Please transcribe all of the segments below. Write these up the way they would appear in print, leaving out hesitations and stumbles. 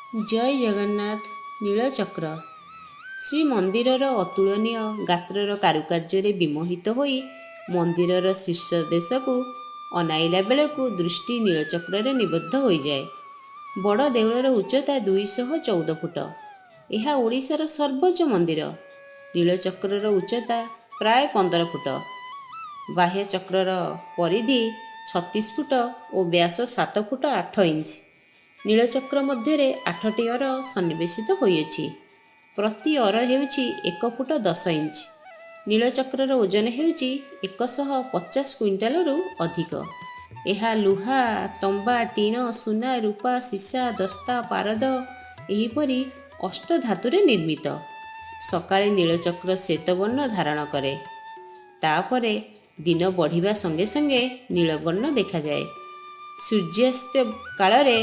ଜୟ ଜଗନ୍ନାଥ। ନୀଳଚକ୍ର ଶ୍ରୀମନ୍ଦିରର ଅତୁଳନୀୟ ଗାତ୍ରର କାରୁକାର୍ଯ୍ୟରେ ବିମୋହିତ ହୋଇ ମନ୍ଦିରର ଶୀର୍ଷ ଦେଶକୁ ଅନାଇଲା ବେଳକୁ ଦୃଷ୍ଟି ନୀଳଚକ୍ରରେ ନିବଦ୍ଧ ହୋଇଯାଏ। ବଡ଼ ଦେଉଳର ଉଚ୍ଚତା 214 ଫୁଟ। ଏହା ଓଡ଼ିଶାର ସର୍ବୋଚ୍ଚ ମନ୍ଦିର। ନୀଳଚକ୍ରର ଉଚ୍ଚତା ପ୍ରାୟ 15 ଫୁଟ। ବାହ୍ୟ ଚକ୍ରର ପରିଧି 36 ଫୁଟ ଓ ବ୍ୟାସ 7 ଫୁଟ 8 ଇଞ୍ଚ। ନୀଳଚକ୍ର ମଧ୍ୟରେ 8ଟି ଅର ସନ୍ନିବେଶିତ ହୋଇଅଛି। ପ୍ରତି ଅର ହେଉଛି 1 ଫୁଟ 10 ଇଞ୍ଚ। ନୀଳଚକ୍ରର ଓଜନ ହେଉଛି 150 କୁଇଣ୍ଟାଲରୁ ଅଧିକ। ଏହା ଲୁହା, ତମ୍ବା, ଟିଣ, ସୁନା, ରୂପା, ସୀସା, ଦସ୍ତା, ପାରଦ ଏହିପରି ଅଷ୍ଟଧାତୁରେ ନିର୍ମିତ। ସକାଳେ ନୀଳଚକ୍ର ଶ୍ୱେତବର୍ଣ୍ଣ ଧାରଣ କରେ। ତାପରେ ଦିନ ବଢ଼ିବା ସଙ୍ଗେ ସଙ୍ଗେ ନୀଳବର୍ଣ୍ଣ ଦେଖାଯାଏ। ସୂର୍ଯ୍ୟାସ୍ତ କାଳରେ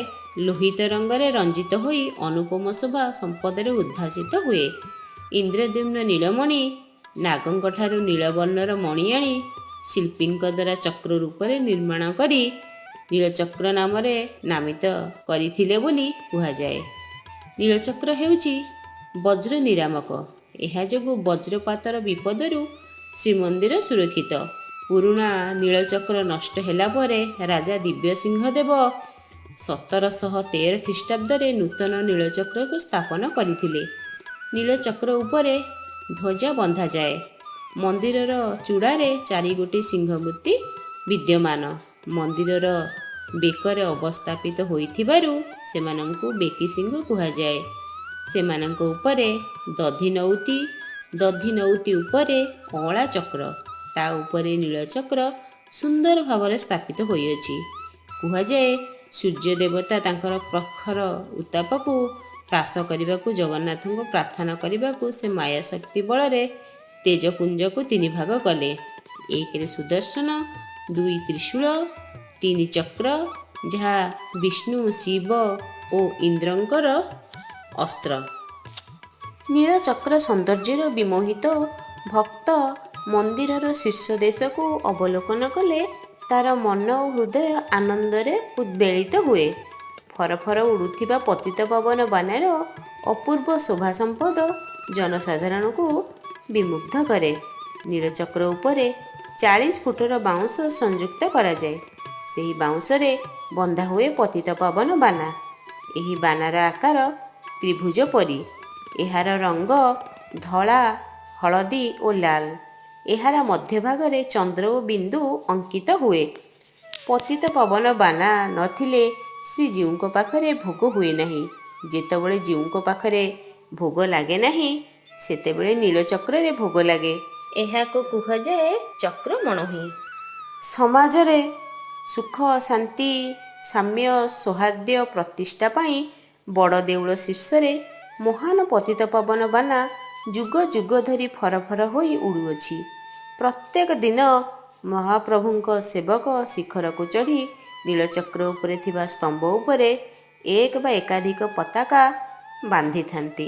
ଲୋହିତ ରଙ୍ଗରେ ରଞ୍ଜିତ ହୋଇ ଅନୁପମ ଶୋଭା ସମ୍ପଦରେ ଉଦ୍ଭାସିତ ହୁଏ। ଇନ୍ଦ୍ରଦ୍ୟୁମ୍ନ ନୀଳମଣି ନାଗଙ୍କଠାରୁ ନୀଳବର୍ଣ୍ଣର ମଣି ଆଣି ଶିଳ୍ପୀଙ୍କ ଦ୍ୱାରା ଚକ୍ର ରୂପରେ ନିର୍ମାଣ କରି ନୀଳଚକ୍ର ନାମରେ ନାମିତ କରିଥିଲେ ବୋଲି କୁହାଯାଏ। ନୀଳଚକ୍ର ହେଉଛି ବଜ୍ର ନିରାମକ। ଏହା ଯୋଗୁଁ ବଜ୍ରପାତର ବିପଦରୁ ଶ୍ରୀମନ୍ଦିର ସୁରକ୍ଷିତ। ପୁରୁଣା ନୀଳଚକ୍ର ନଷ୍ଟ ହେଲା ପରେ ରାଜା ଦିବ୍ୟସିଂହ ଦେବ 1713 ଖ୍ରୀଷ୍ଟାବ୍ଦରେ ନୂତନ ନୀଳଚକ୍ରକୁ ସ୍ଥାପନ କରିଥିଲେ। ନୀଳଚକ୍ର ଉପରେ ଧ୍ୱଜା ବନ୍ଧାଯାଏ। ମନ୍ଦିରର ଚୂଡ଼ାରେ ଚାରିଗୋଟି ସିଂହମୂର୍ତ୍ତି ବିଦ୍ୟମାନ। ମନ୍ଦିରର ବେକରେ ଅବସ୍ଥାପିତ ହୋଇଥିବାରୁ ସେମାନଙ୍କୁ ବେକି ସିଂହ କୁହାଯାଏ। ସେମାନଙ୍କ ଉପରେ ଦଧିନଉତି, ଦଧିନଉତି ଉପରେ ଅଁଳା ଚକ୍ର, ତା ଉପରେ ନୀଳଚକ୍ର ସୁନ୍ଦର ଭାବରେ ସ୍ଥାପିତ ହୋଇଅଛି। କୁହାଯାଏ, ସୂର୍ଯ୍ୟ ଦେବତା ତାଙ୍କର ପ୍ରଖର ଉତ୍ତାପକୁ ହ୍ରାସ କରିବାକୁ ଜଗନ୍ନାଥଙ୍କୁ ପ୍ରାର୍ଥନା କରିବାକୁ ସେ ମାୟାଶକ୍ତି ବଳରେ ତେଜପୁଞ୍ଜକୁ ତିନି ଭାଗ କଲେ। 1ରେ ସୁଦର୍ଶନ, 2 ତ୍ରିଶୂଳ, 3 ଚକ୍ର, ଯାହା ବିଷ୍ଣୁ, ଶିବ ଓ ଇନ୍ଦ୍ରଙ୍କର ଅସ୍ତ୍ର। ନୀଳଚକ୍ର ସୌନ୍ଦର୍ଯ୍ୟର ବିମୋହିତ ଭକ୍ତ ମନ୍ଦିରର ଶୀର୍ଷ ଦେଶକୁ ଅବଲୋକନ କଲେ ତାର ମନ ଓ ହୃଦୟ ଆନନ୍ଦରେ ଉଦ୍ବେଳିତ ହୁଏ। ଫରଫର ଉଡ଼ୁଥିବା ପତିତପାବନ ବାନାର ଅପୂର୍ବ ଶୋଭା ସମ୍ପଦ ଜନସାଧାରଣଙ୍କୁ ବିମୁଗ୍ଧ କରେ। ନୀଳଚକ୍ର ଉପରେ 40 ଫୁଟର ବାଉଁଶ ସଂଯୁକ୍ତ କରାଯାଏ। ସେହି ବାଉଁଶରେ ବନ୍ଧା ହୁଏ ପତିତପାବନ ବାନା। ଏହି ବାନାର ଆକାର ତ୍ରିଭୁଜ ପରି। ଏହାର ରଙ୍ଗ ଧଳା, ହଳଦୀ ଓ ଲାଲ। ଏହାର ମଧ୍ୟଭାଗରେ ଚନ୍ଦ୍ର ଓ ବିନ୍ଦୁ ଅଙ୍କିତ ହୁଏ। ପତିତପାବନ ବାନା ନଥିଲେ ଶ୍ରୀଜୀଉଙ୍କ ପାଖରେ ଭୋଗ ହୁଏ ନାହିଁ। ଯେତେବେଳେ ଜୀଉଙ୍କ ପାଖରେ ଭୋଗ ଲାଗେ ନାହିଁ, ସେତେବେଳେ ନୀଳଚକ୍ରରେ ଭୋଗ ଲାଗେ। ଏହାକୁ କୁହାଯାଏ ଚକ୍ରମଣୋହି। ସମାଜରେ ସୁଖ, ଶାନ୍ତି, ସାମ୍ୟ, ସୌହାର୍ଦ୍ଦ୍ୟ ପ୍ରତିଷ୍ଠା ପାଇଁ ବଡ଼ ଦେଉଳ ଶୀର୍ଷରେ ମହାନ ପତିତପାବନ ବାନା ଯୁଗ ଯୁଗ ଧରି ଫରଫର ହୋଇ ଉଡ଼ୁଅଛି। ପ୍ରତ୍ୟେକ ଦିନ ମହାପ୍ରଭୁଙ୍କ ସେବକ ଶିଖରକୁ ଚଢ଼ି ନୀଳଚକ୍ର ଉପରେ ଥିବା ସ୍ତମ୍ଭ ଉପରେ ଏକ ବା ଏକାଧିକ ପତାକା ବାନ୍ଧିଥାନ୍ତି।